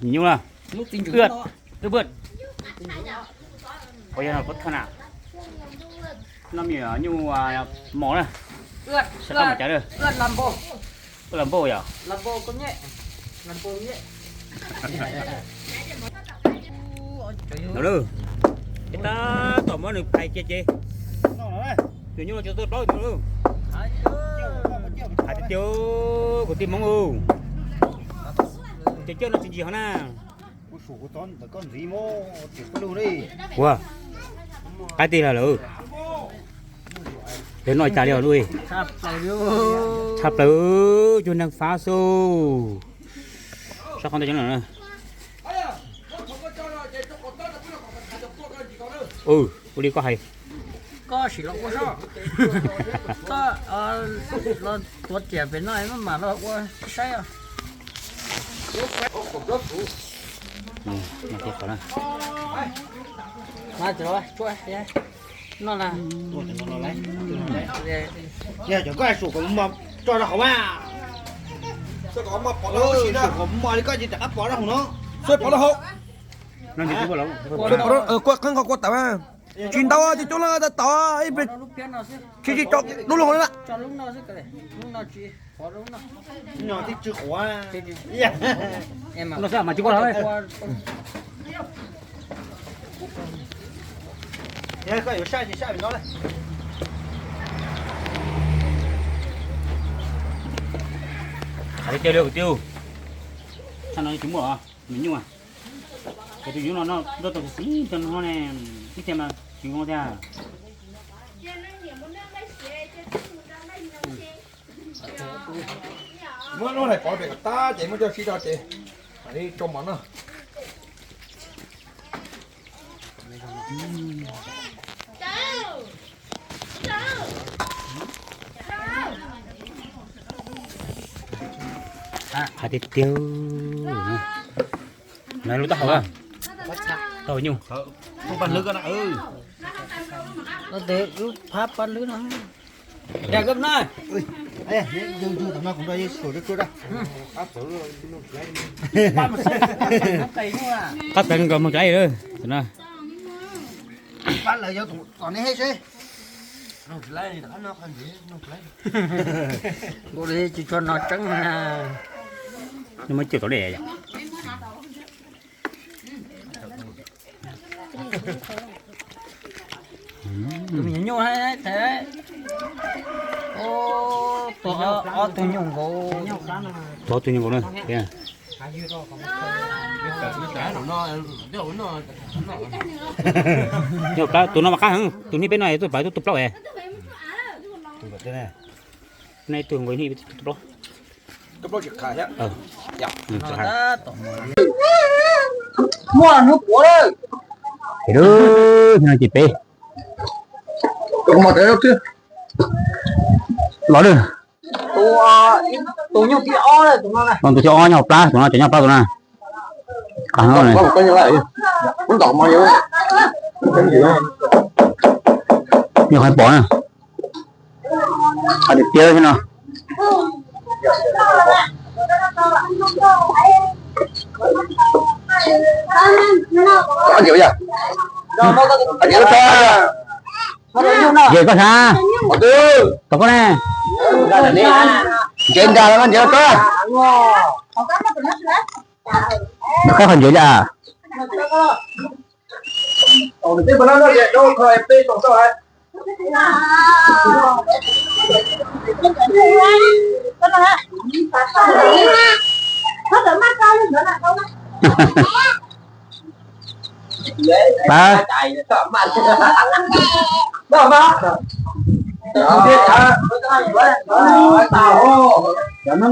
Nyuj na, ươn, ươn bươn. Ua yog no kuv thaj na, no me nyuj mos na, sab qab mos cawv na. Ươn las npau yog. Ib tab tom muab nws phais cia ces, tus nyuj no tsis tuaj plaub tus. Hais tiag tiag, kwv tij Hmoob, ces coj no tsis ntsim hov na. Ua, qaib tig lawm lawm. Yog noj cas li os lub. Tshaj plaws, cuag neeg fab xwb. Sab qhov ntawd cov no. Ua li koj hais. Koj sim los ua soj, koj los tuav riam pem no maj mam los ua saib os. Yog cov koj hais sum kom mus tso rau hauv mas, kom mus li koj ces rov qab pov rau hauv no. Kuv qeeb qhov kua tawm mas, tsis ntau ces coob leej tau tod ib pliag, tsis tsis tso lub lub hauv na. Hais tiag tiag li kwv tij, thaj no tsis muaj me nyuj, ces tus nyuj no noj tau tus xib tau no ne, ib tiag mas tsis zoo thiab. Muab lub hlais pov pem kom tag ces muab coj sib rau ces mam li rau mov noj. Hais tiag tiag, lub taub hau, taub hau nyuj. Lub phab pab lwb no. Qab tag nkaus moog dlaib lawm no. Nws muab cawm tau dej. Tus me nyuam nyuj thiab, tus ob tug nyuj nkaus, tus ob tug nyuj nkaus na. Nyuj plaub, tus no mas qab heev, tus hnub peb no tuaj pab tuaj plaub es. Tus no ib tug nkaus hnub ib tug tuaj plaub. Muaj hnub puav lawm. Ces no ces peb los lawm. Tus nyuj thib ob, tus no nyuj plab, tus no cov nyuj plab tus na. Qab heev. Nyuj qhov pom na. Qhov tiag tiag no. Yawg koj sab, tom koj ne. Ntsev nra los koj ntsev koj. Koj qhov ntsev li as. Pab. Noj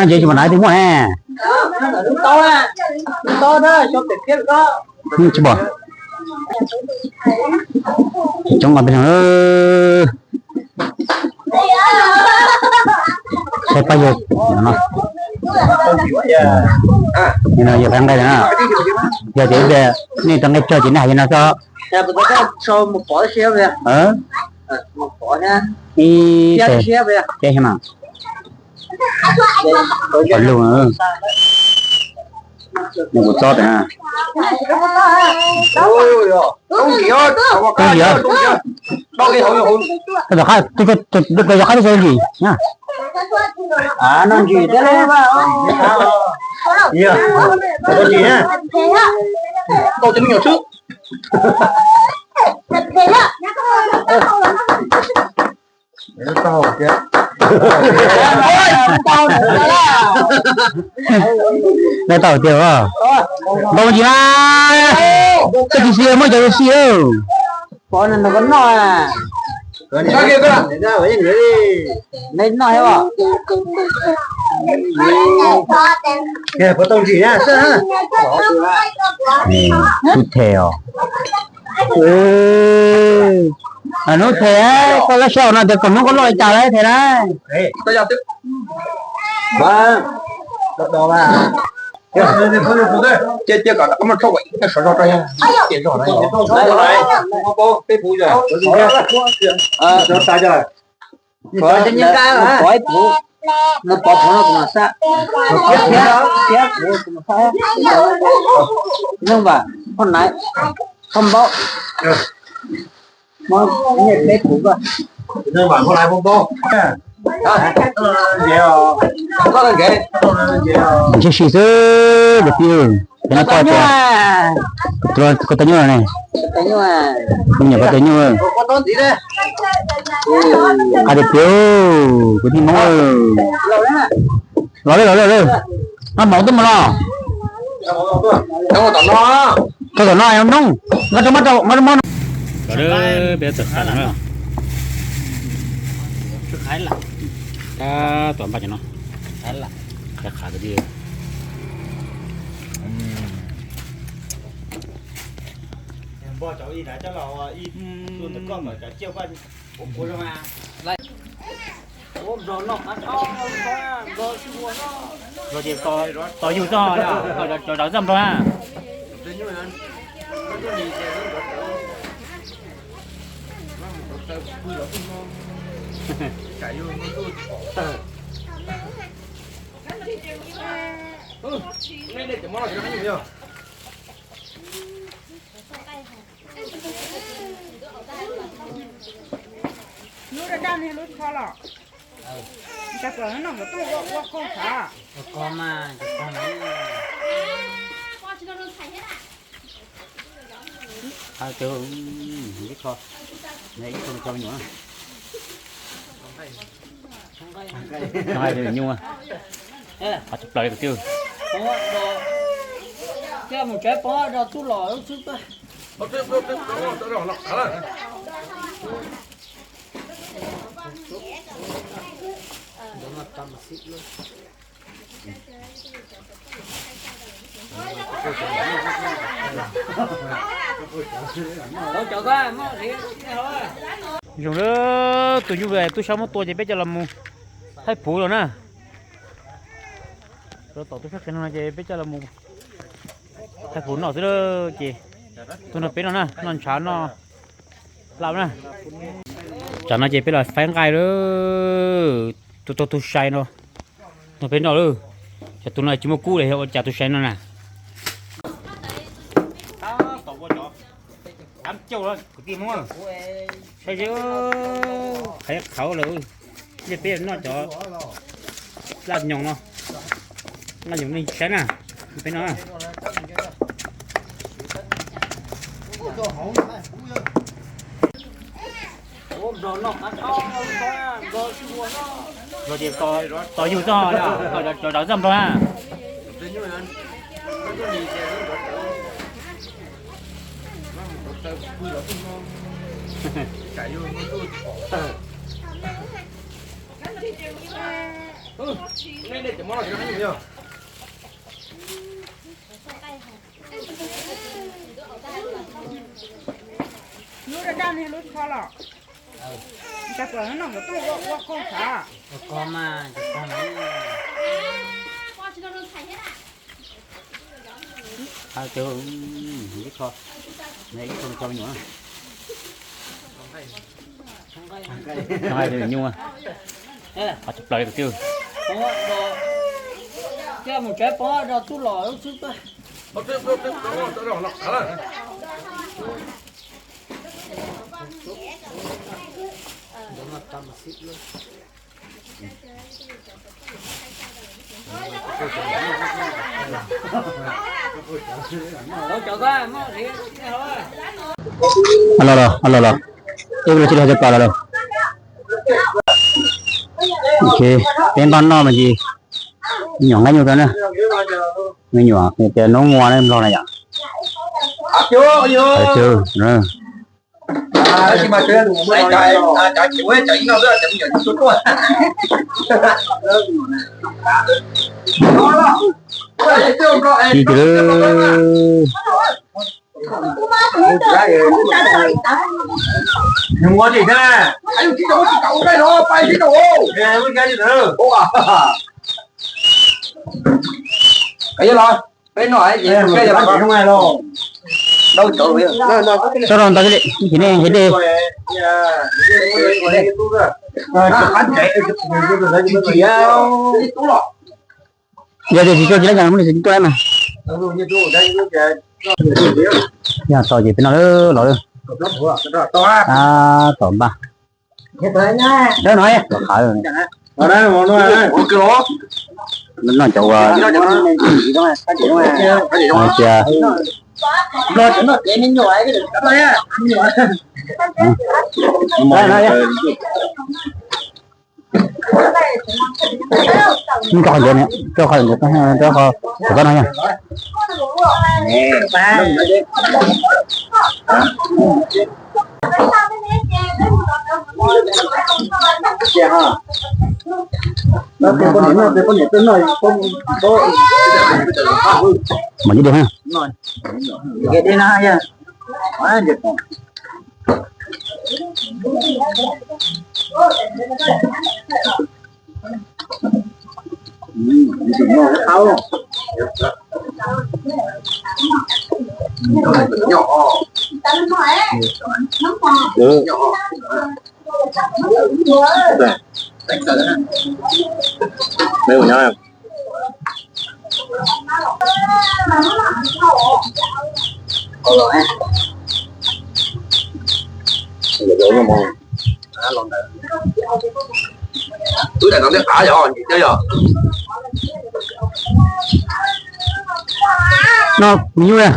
ntsev tsis pom nav twg muaj ne. Tsis pom. Coob os peb. Saib pab yawg no. Yog tias nej tau nqaij tsawg ces nej hais li no xwb. Ib tes, ib tes mas. Pom lug, nws kuv txob tes na. Koob yig, koj tom qab, rau qab twb tsis ntsim na. Ntsim thiab, ntsim na, tau cov me nyuam xwb. Noj tau tiag os. Npau ntsis na. Koj tsis xis muab cov xis. Pov nws nrog koj noj. Neb noj thiab os. Puas tau ntsim na? Hnub them os. Hnub them, koj lab saib no tias kom hnub koj loj li cas lawm them na. Nws pov phuv no kuv mam xab. Thiab kuv mam xab. Neej Vam, Phoj Naiv, Phoj Npaub, muab nyiaj peb puv koj. Ntshe si xwb, cov pib, cov no poj tias koj tus nyuj ne, me nyuam koj tus nyuj. Qab tiag tiag, kwv tij Hmoob. Los lawm, los lawm, los lawm. Noj hmoov tuaj mus los. Rau tom no, noj, nqa rau, nqa rau mog. Peb tawm qab no, tab tom npaj cov no, qhav kwv tij. Los ces tos yug txog, cov zam nplog na. Lub daj daj no lub tsho los? Cas kom noj kom tuaj ua, ua qos xav. Ib qho, ib qho me nyuam. Nyuj, qhov tshaj plaws li kwv tij. Coj mus tsev pov do tub los lub xwb. Zoo li tus nyuj tub sab muab tua ces peb coj los mus thaij puv los na. Rau tom tub sab qhia no ces peb coj los mus thaij puv noj xwb ces tuaj nrog peb noj na, noj ntshav noj laj na. Tsam no ces peb los faib nqaij lawm, tus tau tus sai no, nrog peb noj lawm. Cov tus no tsis muaj kub li ua cas tus sai no na. Ab cauj kwv tij Hmoob, saib seb, qhov qhauv lawm. Ntej peb noj cov laj nyoos no, laj nyoos nej saib na, peb noj. Los ces tos yug txog, cov zam nplog na. Lub daj daj no lub tsho los? Cas kom noj kom tuaj ua, ua qos xav. Ib qho, ib qho me nyuam. Nyuj, qhov tshaj plaws li tus twg. Coj mus tsev pov do tub los lub xwb tuaj. Los los los, ib los tsis los cov pas los los. Ok, peb npaj noj me ntsis, me nyuam nqaij nyuj rau na. Me nyuam tias noob mua ne, nplog na yom. Ib tus lawm. Tso rau ntawd li, ib chim nej nqhis dej. Yog tias tsis tso tsis laib cas muab nws tsis tuaj mas. Yog tau ces peb noj lawm los lawm. Tab tom npaj. Dawb no tom qhawv. Noj cov ua tias rau qhov ntawd, rau qhov ntawd, rau qhov no yog. Mas ib diag. Wb daim no thiab qav yog, yog. No, me nyuam.